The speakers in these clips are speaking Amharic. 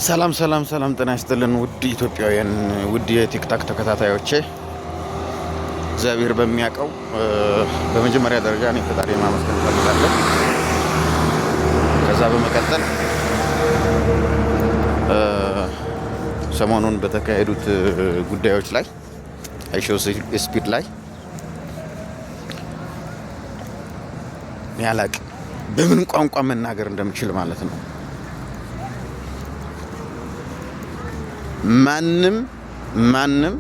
ሰላም ሰላም ሰላም፣ ጤና ይስጥልን ውድ ኢትዮጵያውያን፣ ውድ የ TikTok ተከታታዮቼ፣ እግዚአብሔር በሚያውቀው በመጀመሪያ ደረጃ እኔ ፈጣሪ ማመስገን እፈልጋለሁ። ከዛ በመቀጠል ሰሞኑን በተካሄዱት ጉዳዮች ላይ IShowSpeed ላይ ያላቅ በምን ቋንቋ መናገር እንደምችል ማለት ነው። ማንም ማንም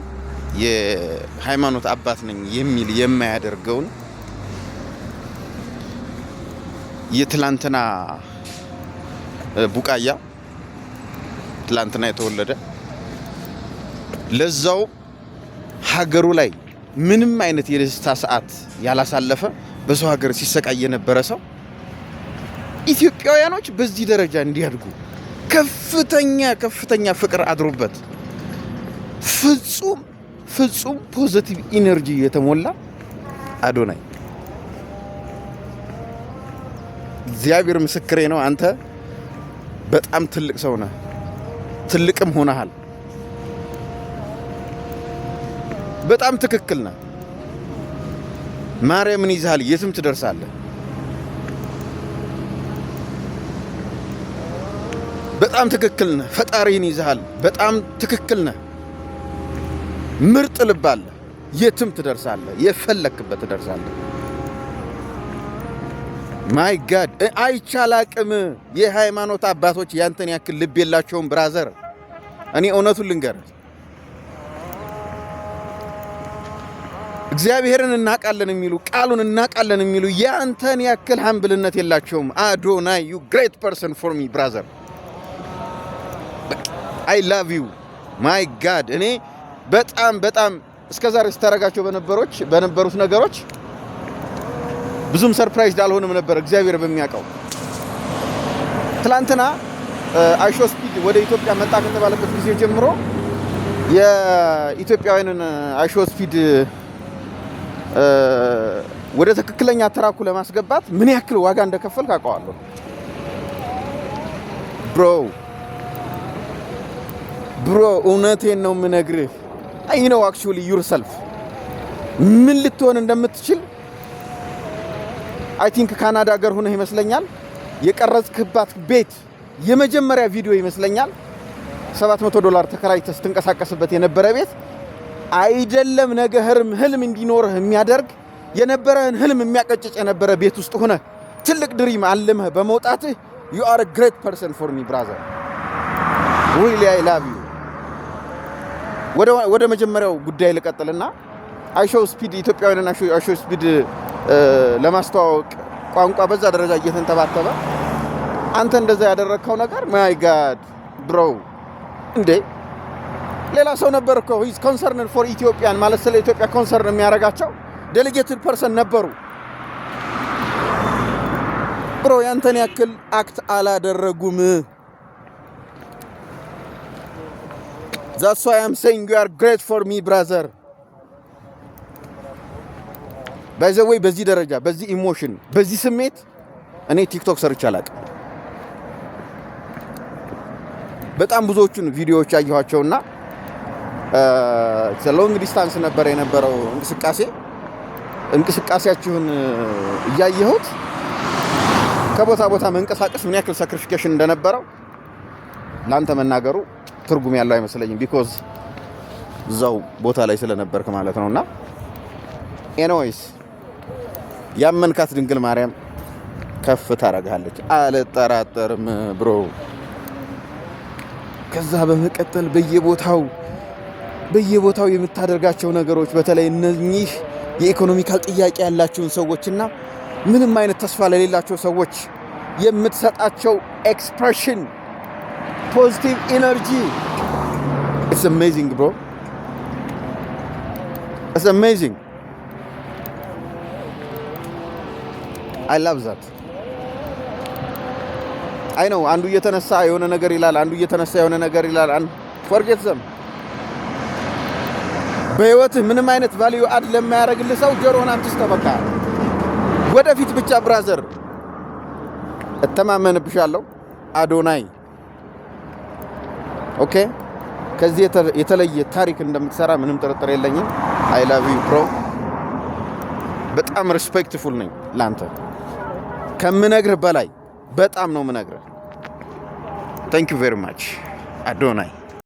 የሃይማኖት አባት ነኝ የሚል የማያደርገውን የትላንትና ቡቃያ፣ ትላንትና የተወለደ፣ ለዛው ሀገሩ ላይ ምንም አይነት የደስታ ሰዓት ያላሳለፈ፣ በሰው ሀገር ሲሰቃይ የነበረ ሰው ኢትዮጵያውያኖች በዚህ ደረጃ እንዲያድጉ ከፍተኛ ከፍተኛ ፍቅር አድሮበት ፍጹም ፍጹም positive energy የተሞላ አዶናይ፣ እግዚአብሔር ምስክሬ ነው። አንተ በጣም ትልቅ ሰው ነህ፣ ትልቅም ሆነሃል። በጣም ትክክል ነህ። ማርያምን ይዘሃል፣ የትም ትደርሳለህ። በጣም ትክክል ነህ። ፈጣሪን ይዘሃል። በጣም ትክክል ነህ። ምርጥ ልብ አለ። የትም ትደርሳለህ። የፈለክበት ትደርሳለህ። My God፣ አይቻል አቅም የሃይማኖት አባቶች ያንተን ያክል ልብ የላቸውም brother። እኔ እውነቱን ልንገርህ፣ እግዚአብሔርን እናውቃለን የሚሉ፣ ቃሉን እናውቃለን የሚሉ ያንተን ያክል humble ነት የላቸውም። አዶናይ፣ you great person for me, brother። I love you, my God። እኔ በጣም በጣም እስከ ዛሬ ስታረጋቸው በነበሩት ነገሮች ብዙም surprise አልሆንም ነበር። እግዚአብሔር በሚያውቀው ትላንትና IShowSpeed ወደ ኢትዮጵያ መጣ ከተባለበት ጊዜ ጀምሮ የኢትዮጵያውያንን IShowSpeed ወደ ትክክለኛ track ኡ ለማስገባት ምን ያክል ዋጋ እንደከፈልክ አውቀዋለሁ። Bro, bro፣ እውነቴን ነው የምነግርህ። I know actually yourself ምን ልትሆን እንደምትችል። I think ካናዳ ሀገር ሆነህ ይመስለኛል የቀረጽክባት ቤት የመጀመሪያ ቪዲዮ ይመስለኛል፣ 700 ዶላር ተከራይተህ ስትንቀሳቀስበት የነበረ ቤት አይደለም፣ ነገ ህልም ህልም እንዲኖርህ የሚያደርግ፣ የነበረህን ህልም የሚያቀጭጭ የነበረ ቤት ውስጥ ሆነ ትልቅ dream አልመህ በመውጣትህ you are great person for me, brother። Really, I love you። ወደ መጀመሪያው ጉዳይ ልቀጥልና IShowSpeed ኢትዮጵያውያንን IShowSpeed ለማስተዋወቅ ቋንቋ በዛ ደረጃ እየተንተባተበ አንተ እንደዛ ያደረግከው ነገር፣ my God, bro፣ እንዴ፣ ሌላ ሰው ነበር እኮ he's concerned for Ethiopian ማለት ስለ ኢትዮጵያ concern የሚያደርጋቸው delegated person ነበሩ። Bro፣ ያንተን ያክል act አላደረጉም። That's why I'm saying you are great for me, brother። By the way፣ በዚህ ደረጃ፣ በዚህ emotion፣ በዚህ ስሜት እኔ TikTok ሰርቼ አላቅም። በጣም ብዙዎቹን ቪዲዮዎች አየኋቸውና long distance ነበር የነበረው እንቅስቃሴ። እንቅስቃሴያችሁን እያየሁት ከቦታ ቦታ መንቀሳቀስ ምን ያክል sacrification እንደነበረው ለአንተ መናገሩ ትርጉም ያለው አይመስለኝም። Because እዛው ቦታ ላይ ስለነበርክ ማለት ነው። እና anyways ያመንካት ድንግል ማርያም ከፍ ታደርግሃለች፣ አልጠራጠርም bro። ከዛ በመቀጠል በየቦታው በየቦታው የምታደርጋቸው ነገሮች፣ በተለይ እነኚህ የ economical ጥያቄ ያላቸውን ሰዎችና ምንም አይነት ተስፋ ለሌላቸው ሰዎች የምትሰጣቸው expression፣ positive energy, it's amazing, bro, it's amazing። I love that። I know አንዱ እየተነሳ የሆነ ነገር ይላል፣ አንዱ እየተነሳ የሆነ ነገር ይላል። Forget them። በህይወትህ ምንም አይነት value add ለማያደርግልህ ሰው ጆሮህን አትስጠው። በቃ ወደፊት ብቻ brother፣ እተማመንብሻለሁ አዶናይ። Okay፣ ከዚህ የተለየ ታሪክ እንደምትሰራ ምንም ጥርጥር የለኝም። I love you, bro። በጣም respectful ነኝ ላንተ፣ ከምነግርህ በላይ በጣም ነው ምነግርህ። Thank you very much, አዶናይ።